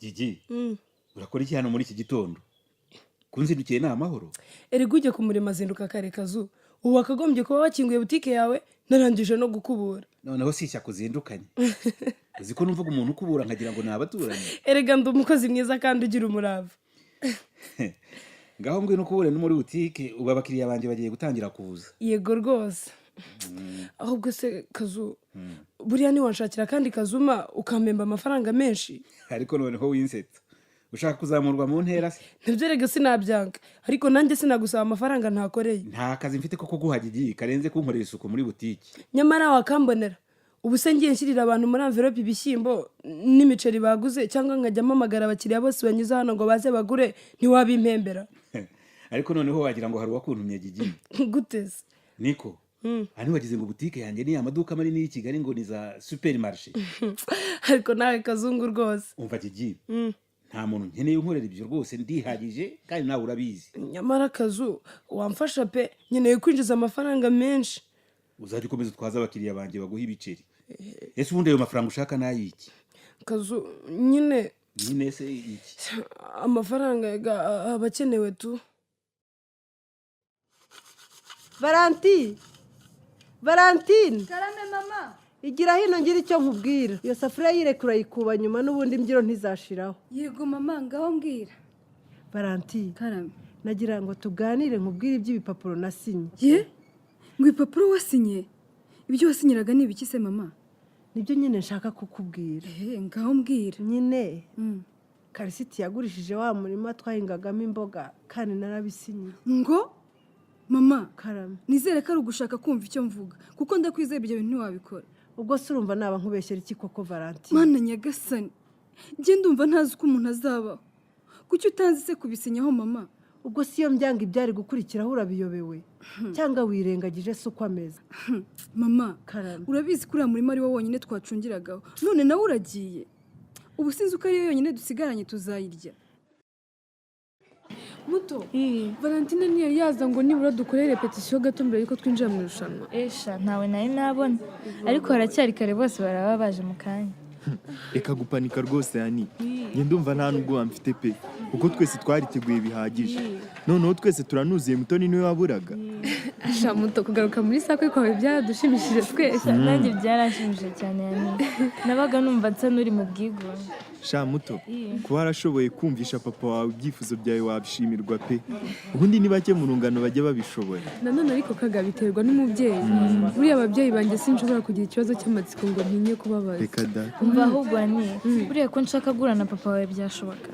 Gigi, urakora iki hano muri iki gitondo? Kunzindukiye ni amahoro? Erega ujya ku murimo azinduka kare, Kazu. Ubu wakagombye kuba wakinguye butike yawe, narangije no gukubura. Noneho si ishyaka uzindukanye. Uzi ko numvaga umuntu ukubura nkagira ngo ni abaturanyi? Erega ndi umukozi mwiza kandi ugira umurava. Ngaho ngwino ukubure no muri butike, ubu abakiriya banjye bagiye gutangira kuza. Yego rwose. Ahubwo se Kazu, buriya ntiwanshakira akandi kazuma ukampemba amafaranga menshi? Ariko noneho winsetsa. Ushaka kuzamurwa mu ntera se? Nabyo erega sinabyanga, ariko nanjye sinagusaba amafaranga ntakoreye. Nta kazi mfite ko kuguha, Gigi, karenze kunkorera isuku muri butike. Nyamara wakambonera. Ubu se ngiye nshyirira abantu muri enveloppe ibishyimbo n'imiceri baguze, cyangwa nkajya mpamagara abakiriya bose banyuze hano ngo baze bagure, ntiwabimpembera? Ariko noneho wagira ngo hari uwakuntumye, Gigi. Gute se? Niko hano wagize ngo butike yanjye ni amaduka manini y'i Kigali, ngo ni za supermarché? Ariko nawe Kazungu rwose. Umva Gigi, nta muntu nkeneye unkorera ibyo rwose, ndihagije kandi nawe urabizi. Nyamara Kazu, wamfasha pe, nkeneye kwinjiza amafaranga menshi. Uzajya ukomeza utwaze abakiriya banjye baguha ibiceri. Ese ubundi ayo mafaranga ushaka ni ay'iki? Kazu, nyine. Nyine se iki? Amafaranga aba akenewe tu. Valanti, Valentine! Karame mama. Igira hino ngira icyo nkubwira. Iyo safuriya yireka urayikuba nyuma, n'ubundi imbyiro ntizashiraho. Yego mama, ngaho mbwira. Valanti! Karame. Nagira ngo tuganire, nkubwire iby'ibipapuro nasinye. Ye, ngo ibipapuro wasinye? Ibyo wasinyiraga ni ibiki se mama? Nibyo nyine nshaka kukubwira. Ehe, ngaho mbwira. Nyine Karisiti yagurishije wa murima twahingagamo imboga, kandi narabisinye. Ngo mama? Karame. Nizere ko ari ugushaka kumva icyo mvuga, kuko ndakwizeye, ibyo bintu ntiwabikora. Ubwo se urumva naba nkubeshyera iki koko, Valanti? Mana nyagasani, njye ndumva ntazi uko umuntu azabaho. Kuki utanzi se kubisinyaho mama? Ubwo si iyo mbyanga, ibyari gukurikiraho urabiyobewe cyangwa wirengagije se uko ameze? Mama! Karame. Urabizi ko uriya murima ari wo wonyine twacungiragaho, none nawe uragiye. Ubu sinzi uko ariyo yonyine dusigaranye, tuzayirya. Muto, Valentine ntiyari yaza ngo nibura dukore répétition gato mbere yuko twinjira mu irushanwa? Esha, ntawe nari nabona, ariko haracyari kare, bose baraba baje mu kanya. Reka gupanika rwose yani. Njye ndumva nta n'ubwoba mfite pe, kuko twese twariteguye bihagije. Noneho twese turanuzuye, Mutoni niwe waburaga. Asha Muto, kugaruka muri sakwe kwawe byaradushimishije twese. Nanjye byaranshimishije cyane yani, nabaga numva nsa n'uri mu bwigunge. Sha Muto, kuba warashoboye kumvisha papa wawe ibyifuzo byawe, wabishimirwa pe. Ubundi ni bake mu rungano bajya babishobora. Nanone ariko kaga biterwa n'umubyeyi. Buriya ababyeyi banjye sinshobora kugira ikibazo cy'amatsiko ngo ntinye kubabaza. Reka da. Umva ahubwo ni buriya ko nshaka guhura na papa wawe, byashoboka?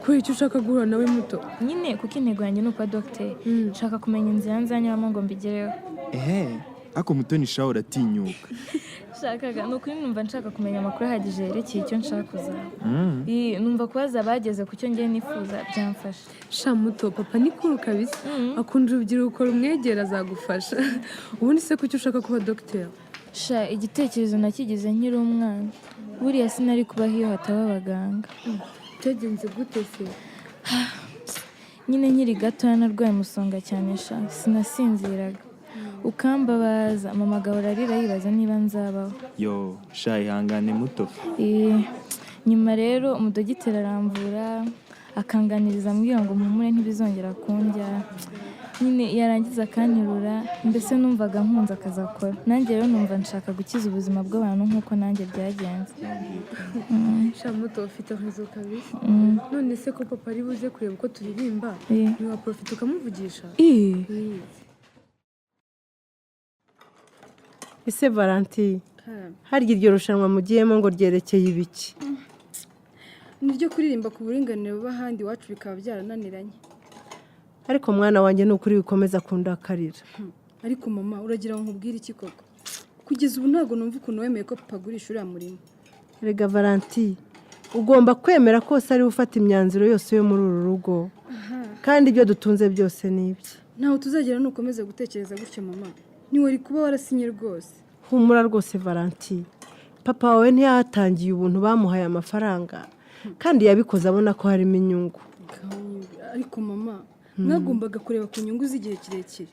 Kubera icyo ushaka guhura nawe, Muto? Nyine kuko intego yanjye ni ukuba dogiteri, nshaka kumenya inzira nzanyuramo ngo mbigereho. Ehe, ariko Mutoni sha, uratinyuka. Shakaga ni ukuri, numva nshaka kumenya amakuru ahagije yerekeye icyo nshaka kuzaba. Numva kubaza abageze ku cyo ngiye nifuza byamfasha. Sha Muto, papa ni cool kabisa, akunda urubyiruko rumwegera, azagufasha. Ubundi se kuki ushaka kuba dogiteri? Sha, igitekerezo nakigize nkiri umwana. Buriya sinari kubaho iyo hataba abaganga. Byagenze gute se? Nyine nkiri gatoya narwaye umusonga cyane sha, sinasinziraga, ukambabaza, mama agahora arira yibaza niba nzabaho. Yo sha, ihangane Muto. Nyuma rero umudogiteri aramvura, akanganiriza, ambwira ngo mpumure ntibizongera kundya. Nyine yarangiza akanterura, mbese numvaga nkunze akazi akora. Nanjye rero numva nshaka gukiza ubuzima bw'abantu nk'uko nanjye byagenze. Sha Muto, ufite réseau kabisa. None se ko papa ari buze kureba uko turirimba, ntiwaprofita ukamuvugisha? Ese Valanti, Karame. harya iryo rushanwa mugiyemo ngo ryerekeye ibiki? Ni iryo kuririmba ku buringanire buba ahandi, iwacu bikaba byarananiranye. Ariko mwana wanjye, ni ukuri wikomeza kundakarira. Ariko mama, uragira ngo nkubwire iki koko? Kugeza ubu ntabwo numva ukuntu wemeye ko papa agurisha uriya murima. Erega Valanti, ugomba kwemera ko ari we ufata imyanzuro yose yo muri uru rugo, kandi ibyo dutunze byose ni ibye. Ntaho tuzagera nukomeza gutekereza gutyo mama. Ntiwari kuba warasinye rwose. Humura rwose Valanti, papa wawe ntiyahatangiye ubuntu, bamuhaye amafaranga, kandi yabikoze abona ko harimo inyungu. Ariko mama, mwagombaga kureba ku nyungu z'igihe kirekire.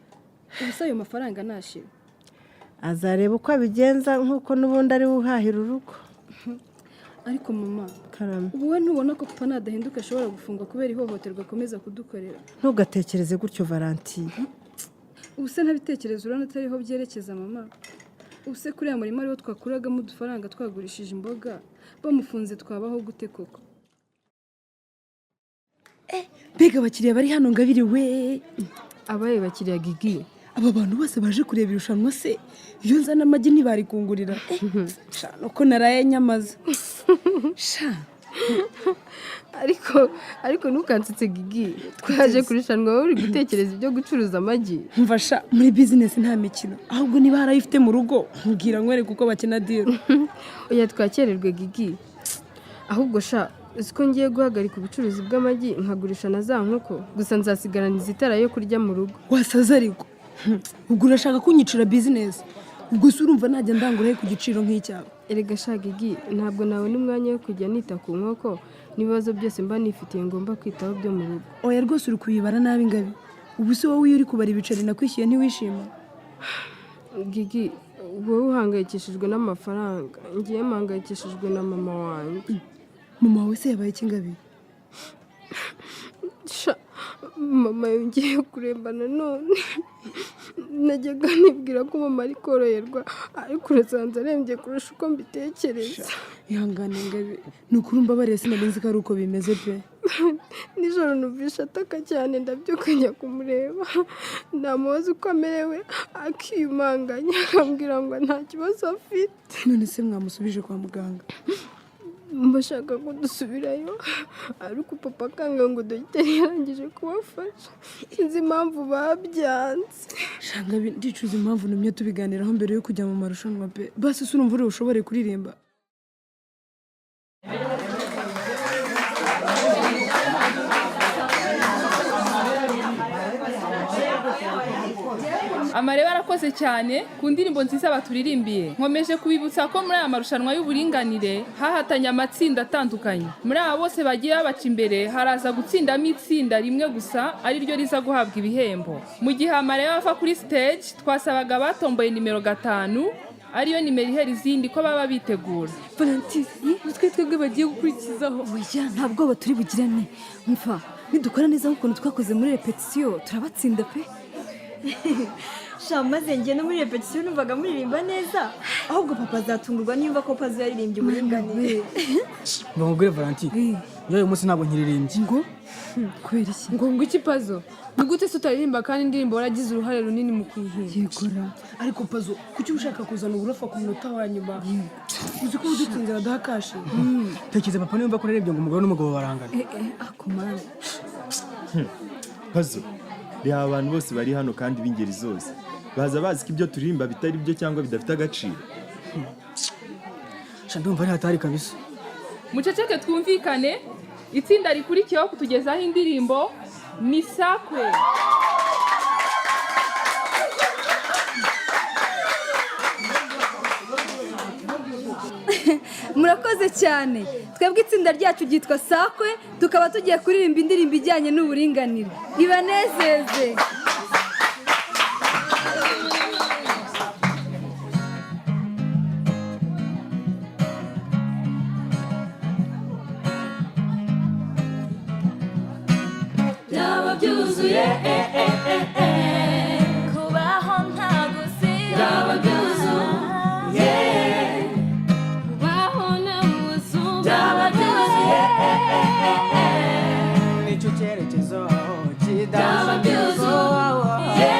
Ubu se ayo mafaranga nashira? Azareba uko abigenza, nk'uko n'ubundi ari we uhahira urugo. Ariko mama, Karame. ubu we ntubona ko papa nadahinduka ashobora gufungwa kubera ihohoterwa akomeza kudukorera? Ntugatekereze gutyo, Valanti. Ubu se ntabitekereza, urabona atariho byerekeza, mama? Ubu se kuriya murima ariwo twakuragamo udufaranga twagurishije imboga, bamufunze twabaho gute koko? Mbega abakiriya bari hano, Ngabire we! Abaye bakiriya, Gigi? Aba bantu bose baje kureba irushanwa se, iyo nzana amagi ntibari kungurira? Sha, nuko naraye nyamaza sha. Ariko ntukansetse, Gigi. Twaje kurushanwa, wowe uri gutekereza ibyo gucuruza amagi. Mfasha, muri bizinesi nta mikino. Ahubwo niba hari ayo ufite mu rugo, mbwira nkwereke uko bakina deal. Oya, twakererwe, Gigi. Ahubwo sha, uzi ko ngiye guhagarika ubucuruzi bw'amagi, nkagurisha na za nkoko? Gusa nzasigarana izitara yo kurya mu rugo. Wasaze ariko! Ubwo urashaka kunyicira bizinesi? Ubwo se urumva najya ndangura he ku giciro nk'icyawe? Erega sha Gigi, ntabwo nabona umwanya wo kujya nita ku nkoko n'ibibazo byose mba nifitiye ngomba kwitaho byo mu rugo. Oya rwose, uri kubibara nabi, Ngabi. Ubu se wowe iyo uri kubara ibiceri nakwishyuye ntiwishima? Gigi, wowe uhangayikishijwe n'amafaranga, ngiye mpangayikishijwe na mama wanjye. Mama wawe se yabaye iki, Ngabi? Sha, mama yongeye kuremba nanone. Najyaga nibwira ko mama ari koroherwa, ariko urasanze arembye kurusha uko mbitekereza. Ihangane, Ngabi, ni ukuri umbabarire, sinari nzi ko ari uko bimeze pe. Nijoro numvishe ataka cyane, ndabyuka njya kumureba. Namubaza uko amerewe akiyumanganya, akambwira ngo nta kibazo afite. None se mwamusubije kwa muganga? Mbashaka ko dusubirayo, ariko papa akanga ngo dogiteri yarangije kubafasha. Sinzi impamvu babyanze. Sha Ngabi, ndicuza impamvu numye tubiganiraho mbere yo kujya mu marushanwa pe. Basi se urumva uri bushobore kuririmba? Amarebe arakoze cyane ku ndirimbo nziza baturirimbiye. Nkomeje kubibutsa ko muri aya marushanwa y'uburinganire hahatanye amatsinda atandukanye. Muri aba bose bagiye babaca imbere, haraza gutsindamo itsinda rimwe gusa, ari ryo riza guhabwa ibihembo. Mu gihe Amarebe ava kuri stage, twasabaga abatomboye nimero 5, ariyo nimero ihera izindi, ko baba bitegura. Valentine, nitwe twebwe bagiye gukurikizaho. Oya, nta bwoba turi bugirane. Mva, nidukora neza nk'ukuntu twakoze muri repetisiyo, turabatsinda pe. Sha, maze njye no muri repetisiyo numvaga muririmba neza. Ahubwo papa azatungurwa niyumva ko Pazo yaririmbye uburinganire. Ngo nkubwire, Valentine, njyewe uyu munsi ntabwo nkiririmbye. Ngo kubera iki? Ngo iki, Pazo? Ni gute se utaririmba kandi indirimbo waragize uruhare runini mu kuyihimba? Yegora. Ariko Pazo, kuki uba ushaka kuzana uburofa ku munota wa nyuma? Uzi ko udutsinze baduha cash? Tekereza papa niyumva ko naririmbye ngo umugore n'umugabo barangana. Eh, akomana. Pazo, reba abantu bose bari hano kandi b'ingeri zose, baza bazi ko ibyo turirimba bitari byo cyangwa bidafite agaciro. Sha, ndumva ari hatari kabisa. Muceceke twumvikane. Itsinda rikurikiyeho kutugezaho indirimbo ni Sakwe. Murakoze cyane. Twebwe itsinda ryacu ryitwa Sakwe, tukaba tugiye kuririmba indirimbo ijyanye n'uburinganire ibanezeze. Byaba byuzuye, eh, eh, eh, eh. Kubaho nta gusiba. Byaba byuzuye. Kubaho nta. Byaba byuzuye, eh, eh, eh, eh. Nicyo cyerekezo. Byaba byuzuye.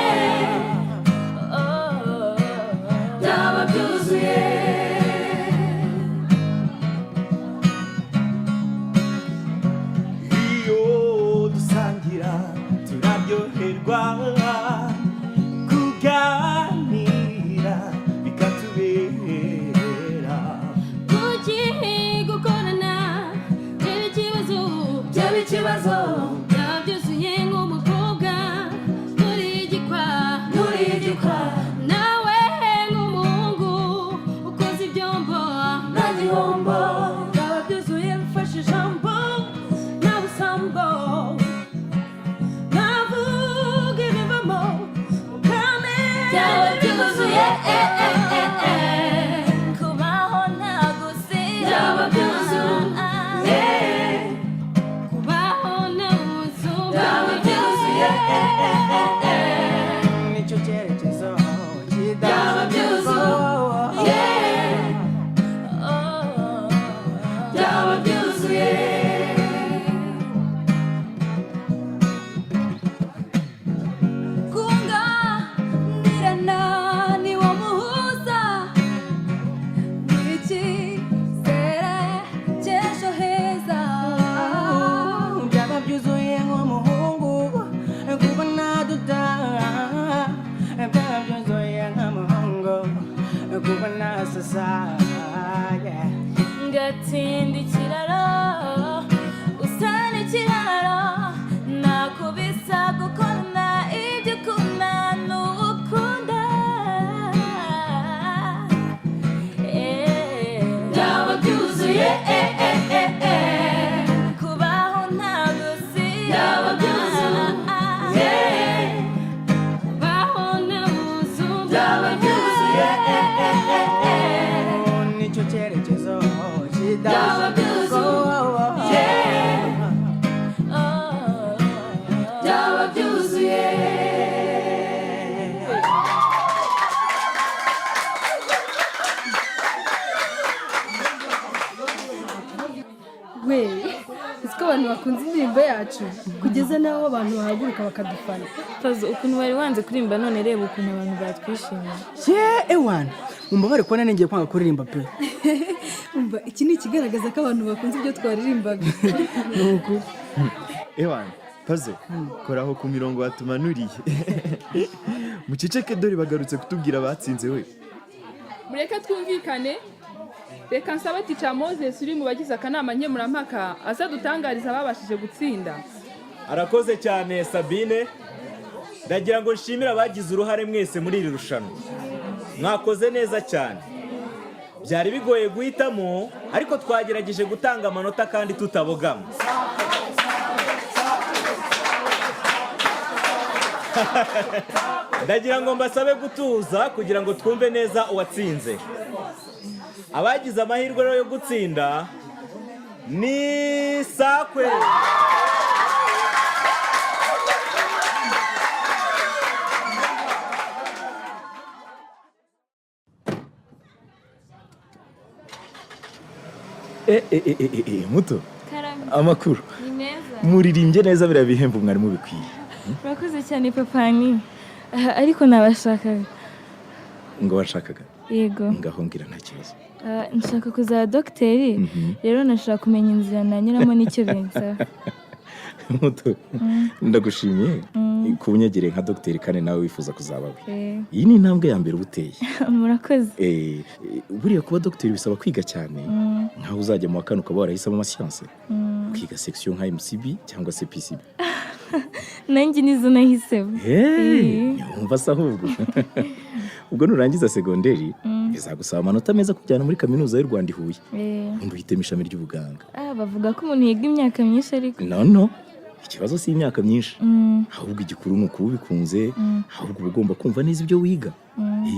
Byaba byuzuye. Iyo dusangira turaryoherwa, kuganira bikatubera. Kuki gukorana byaba ikibazo? Byaba ikibazo. Byaba byuzuye nk'umukobwa nturi igikwa. Nturi igikwa. Nawe nk'umuhungu ukoze ibyombo. Nta gihombo. Byaba byuzuye mfashe ijambo, nta busambo, ntavuga ibivamo kandi. Byaba byuzuye, eh, eh, eh, eh. Kubaho nta gusiba. Byaba byuzuye. Ugatinda ikiraro, usana ikiraro, nakubisa gukunda ibyo ukunda n'ukunda. Byaba byuzuye, eh, eh, eh, eh. Kubaho ntagusiba. Byaba byuzuye. Kubaho ntawuzumva. Byaba byuzuye, eh, eh, eh, eh. Nicyo cyerekezo. Byaba byuzuye. Byaba byuzuye. We, uzi ko abantu bakunze indirimbo yacu kugeza n'aho abantu bahaguruka bakadufana? Pazo, ukuntu wari wanze kuririmba, none reba ukuntu abantu batwishimiye. Ye ewana, mumbabare kubona nengeye kwanga kuririmba pe. Umva, iki ni ikigaragaza ko abantu bakunze ibyo twaririmbaga. Ni ukuri. Ewana Pazo, koraho ku mirongo watumanuriye. Muceceke, dore bagarutse kutubwira abatsinze we. Mureke twumvikane. Reka nsabe Tica Moses uri mu bagize akanama nkemurampaka aza dutangariza ababashije gutsinda. Arakoze cyane Sabine. Ndagira ngo nshimire abagize uruhare mwese muri iri rushanwa, mwakoze neza cyane. Byari bigoye guhitamo, ariko twagerageje gutanga amanota kandi tutabogama. Ndagira ngo mbasabe gutuza kugira ngo twumve neza uwatsinze. Abagize amahirwe rero yo gutsinda ni Sakwe. Eh, eh, eh, eh, eh, muto. Karame. Amakuru? Ni meza. Muririmbye neza, biriya bihembo mwari mubikwiye. Urakoze cyane papani. Ah, ariko nabashakaga. Ngo washakaga? Yego. Ngaho mbwira, nta kibazo. Ah, nshaka kuzaba dogiteri. Rero nashaka kumenya inzira nanyuramo n'icyo binsaba. Muto, ndagushimiye kuba unyegereye nka dogiteri kandi nawe wifuza kuzaba we. Iyi ni intambwe ya mbere uba uteye. Murakoze. Buriya kuba dogiteri bisaba kwiga cyane, nkaho uzajya mu wa kane ukaba warahisemo amasiyanse, ukiga section nka MCB cyangwa se PCB. Nanjye nizo nahisemo. Hey, wumva se ahubwo ubwo nurangiza segonderi, bizagusaba amanota meza kujyana muri Kaminuza y'u Rwanda i Huye, ubundi uhitemo ishami ry'ubuganga. Ah, bavuga ko umuntu yiga imyaka myinshi ariko. No, no, ikibazo si imyaka myinshi, ahubwo igikuru ni ukuba ubikunze. Ahubwo uba ugomba kumva neza ibyo wiga.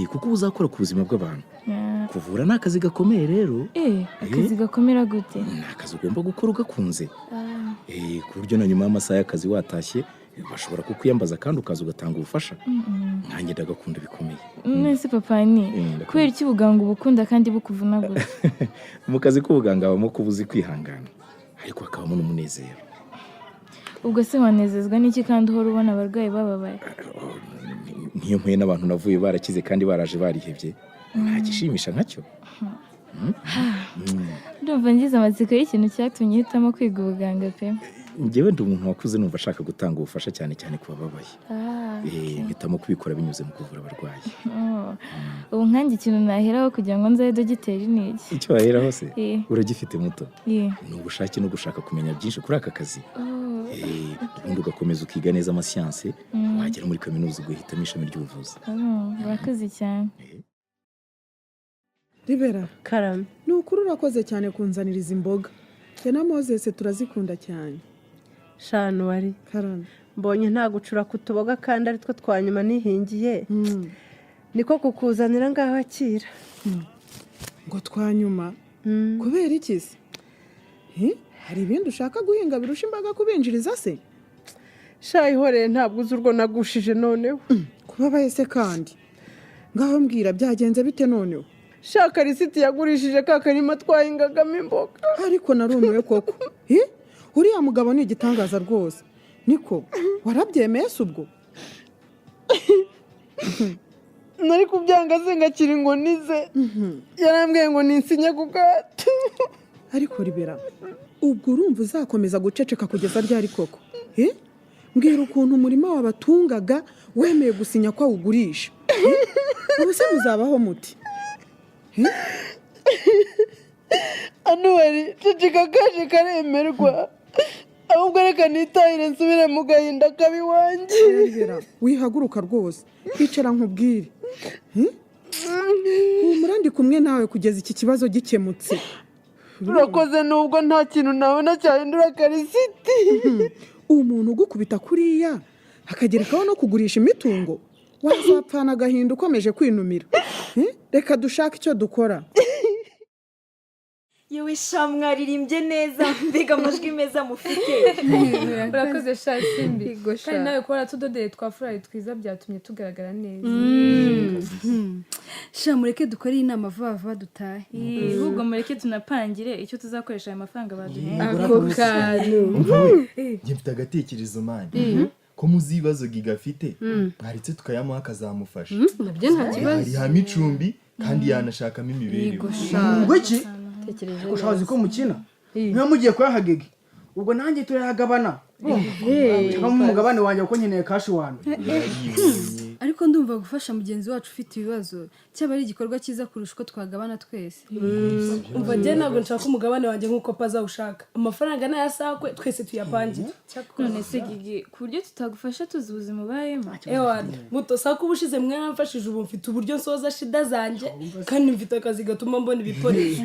Kuko uba uzakora ku buzima bw'abantu. Kuvura ni akazi gakomeye rero. Akazi gakomera gute? Ni akazi ugomba gukora ugakunze. Ah. Ku buryo na nyuma y'amasaha y'akazi watashye, bashobora kukwiyambaza kandi ukaza ugatanga ubufasha. Nkanjye ndagakunda bikomeye. None se papa ni Ndakunda. kubera iki ubuganga ubukunda kandi bukuvuna gute? Mu kazi k'ubuganga habamo kuba uzi kwihangana, ariko hakabamo n'umunezero. Ubwo se wanezezwa n'iki kandi uhora ubona abarwayi bababaye? Nk'iyo mpuye n'abantu navuye barakize kandi baraje barihebye, nta gishimisha nkacyo. Ndumva ngize amatsiko y'ikintu cyatumye uhitamo kwiga ubuganga pe. Njyewe ndi umuntu wakuze numva ashaka gutanga ubufasha, cyane cyane ku bababaye. Mpitamo kubikora binyuze mu kuvura abarwayi. Oh. Ubu nkanjye ikintu naheraho kugira ngo nzabe dogiteri ni iki? Icyo waheraho se? Eh. Uragifite muto. Ni ubushake no gushaka kumenya byinshi kuri aka kazi. Oh. Ubundi ugakomeza ukiga neza amasiyanse, wagera muri kaminuza ugahitamo ishami ry'ubuvuzi. Oh, urakoze cyane. Ribera. Karame. Ni ukuri urakoze cyane kunzaniriza imboga. Jye na Moses turazikunda cyane. Shanu wari. Karame. Mbonye nta gucura ku tuboga kandi ari two twa nyuma nihingiye, niko kukuzanira ngaho, akira. Ngo twa nyuma? Kubera iki se? Hari ibindi ushaka guhinga birusha imbaga kubinjiriza se? Sha, ihoreye, ntabwo uzi urwo nagushije noneho. Kubabaye se kandi? Ngaho mbwira, byagenze bite noneho? Shaka risiti yagurishije ka karima twahingagamo imboga. Ariko narumiwe koko. Uriya mugabo ni igitangaza rwose. Niko warabyemeye se ubwo? Nari kubyanga se ngakira inkoni ze? Yarambwiye ngo ninsinye ku gato. Ariko Ribera, ubwo urumva uzakomeza guceceka kugeza ryari koko? Mbwira ukuntu umurima wabatungaga wemeye gusinya ko awugurisha. Ubu se muzabaho muti? Anuwari, ceceka kaje karemerwa. Ahubwo reka nitahire nsubire mu gahinda kabi iwanjye. Libera, wihaguruka rwose, icara nkubwire. Humura, ndi kumwe nawe kugeza iki kibazo gikemutse. Urakoze, nubwo nta kintu nabona cyahindura Karisiti. Umuntu ugukubita kuriya akagerekaho no kugurisha imitungo, wazapfana agahinda ukomeje kwinumira. Reka dushake icyo dukora. Yewe sha, mwaririmbye neza, mbega amajwi meza mufite! Urakoze sha Simbi. Yego sha. Kandi nawe kuba waratudodeye twa furari twiza byatumye tugaragara neza. Sha, mureke dukore iyi nama vuba vuba dutahe. Ahubwo mureke tunapangire icyo tuzakoresha aya mafaranga baduhembye. Ako kantu. Umva we, njye mfite agatekerezo man. Ko muzi ibibazo Giga afite, mwaretse tukayamuha akazamufasha. Nabyo nta kibazo. Yarihamo icumbi kandi yanashakamo imibereho. Ngo iki? Tekereje. Ushabozi ko mukina niba mugiye kuyaha Gigi, ubwo nanjye turayagabana, cyangwa mu mugabane wanjye, kuko nkeneye cash wanjye. Ariko ndumva gufasha mugenzi wacu ufite ibibazo cyaba ari igikorwa cyiza kurusha uko twagabana twese. Umva, njye ntabwo nshaka umugabane wanjye nk'uko Paza ushaka. Amafaranga n'ayasakwe, twese tuyapangire. None se Gigi, ku buryo tutagufasha tuzi ubuzima ubayemo? Ewana muto, sako ubushize mwaramfashije, ubu mfite uburyo nsoza shida zanjye kandi mfite akazi gatuma mbona ibikoresho.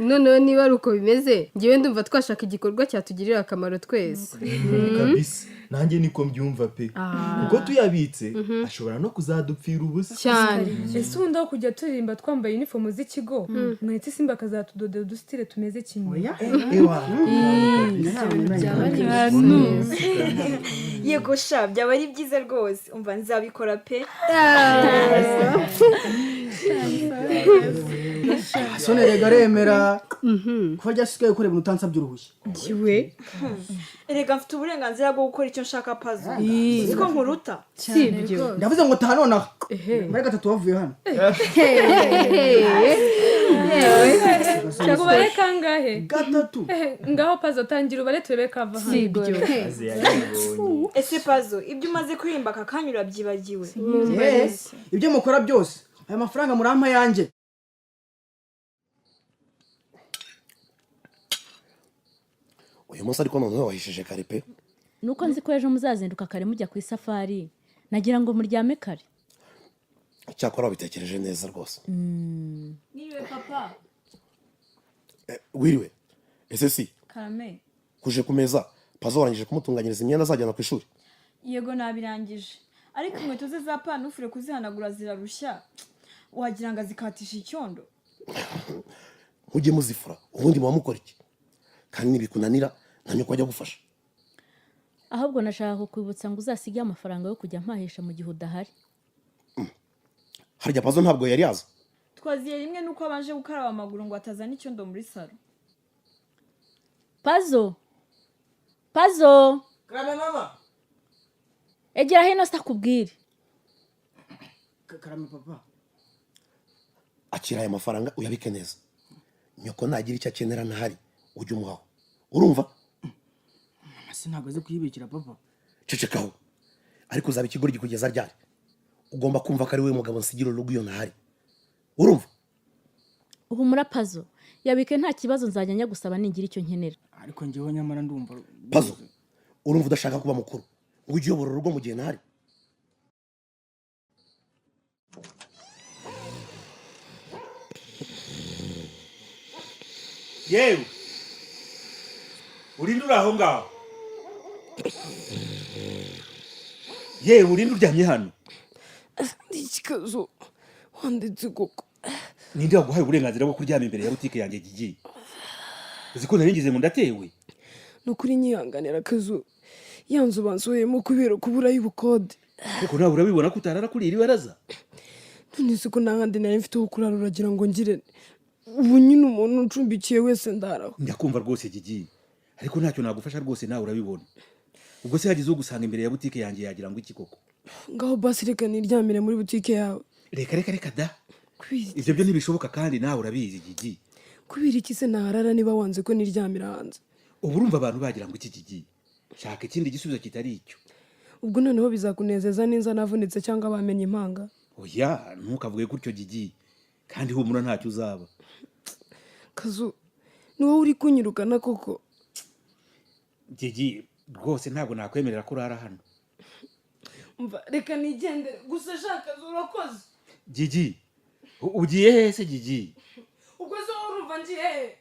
Noneho niba ari uko bimeze, ngewe ndumva twashaka igikorwa cyatugirira akamaro twese. Kabisa, nanjye niko mbyumva pe, kuko tuyabitse ashobora no kuzadupfira ubusa. Cyane. Ese ubundi aho kujya turirimba twambaye uniform z'ikigo, mwahita Simba akazatudodera udusitire tumeze kimwe? Ewa. Byaba ari byiza. Yego sha, byaba ari byiza rwose. Umva, nzabikora pe. Sone rega aremera kuba ryasigaye gukora ibintu utansabye uruhushya. Kiwe. Erega mfite uburenganzira bwo gukora icyo nshaka, Pazo. Siko nkuruta? Sibyo. Ndavuze ngo taha nonaha, muri gatatu wavuye hano. Cyangwa ubare kangahe? Gatatu. Ngaho Pazo, tangira ubare turebe kava hano. Sibyo. Ese Pazo, ibyo umaze kuririmba aka kanya urabyibagiwe? Ibyo mukora byose, aya mafaranga murampa yanjye. Uyu munsi ariko noneho wahishije kare pe. Nuko nzi ko ejo muzazinduka kare mujya ku isafari, nagira ngo muryame kare. Icyakora wabitekereje neza rwose. Niriwe papa. Wiriwe. Ese si Karame. Kuje ku meza, Pazo warangije kumutunganyiriza imyenda azajyana ku ishuri? Yego, nabirangije, ariko inkweto ze za panufure kuzihanagura zirarushya, wagira ngo azikatisha icyondo. Mujye muzifura, ubundi muba mukora iki? Kandi nibikunanira na nyoko ajya gufasha. Ahubwo nashaka kukwibutsa ngo uzasige amafaranga yo kujya mpahisha mu gihe udahari. Harya Pazo ntabwo yari yaza? Twaziye rimwe nuko abanje gukaraba amaguru ngo atazana icyondo muri salo. Pazo, Pazo! Karame mama. Egera hino se akubwire. Karame papa. Akira aya mafaranga uyabike neza, nyoko nagira icyo akenera ntahari ujye umuhaho, urumva? Mama se ntabwo azi kuyibikira papa? Cecekaho. Ariko uzaba ikigoryi kugeza ryari? Ugomba kumva ko ari we mugabo nsigira urugo iyo ntahari, urumva? Uhumura Pazo, yabike nta kibazo, nzajya njya gusaba ningira icyo nkenera. Ariko njyewe nyamara ndumva. Pazo, urumva udashaka kuba mukuru ngo ujye uyobora urugo mu gihe ntahari? Yewe, urinde uri aho ngaho? Yewe, urinde uryamye hano? Ikibazo wanditse koko. Ninde waguhaye uburenganzira bwo kuryama imbere ya butike yanjye? Gigi, uzi ko nari ngize ngo ndatewe? Ni ukuri nyihanganira Akazu, ya nzu bansohoyemo kubera kubura y'ubukode. Ariko nawe urabibona ko utarara kuri iri baraza. None se ko nta handi nari mfite ho kurara, uragira ngo ngire? Ubu nyine umuntu uncumbikiye wese ndaraho. Ndakumva rwose Gigi, ariko ntacyo nagufasha rwose, nawe urabibona. Ubwo se hagize ugusanga imbere ya butike yanjye yagira ngo iki koko? Ngaho basi reka niryamire muri butike yawe. Reka reka reka da. Kubera iki? Ibyo byo ntibishoboka kandi nawe urabizi Gigi. Kubera iki se naharara niba wanze ko niryamira hanze? Ubu urumva abantu bagira ngo iki Gigi? Shaka ikindi gisubizo kitari icyo. Ubwo noneho bizakunezeza neza navunitse cyangwa bamenye impanga? Oya, ntukavuge gutyo Gigi, kandi humura ntacyo uzaba. Kazu, ni wowe uri kunyirukana koko? Gigi, rwose ntabwo nakwemerera ko urara hano. Umva, reka nigendere gusa. Sha Kazu, urakoze. Gigi, ugiye hehe se Gigi? Ubwo se wowe urumva ngiye hehe?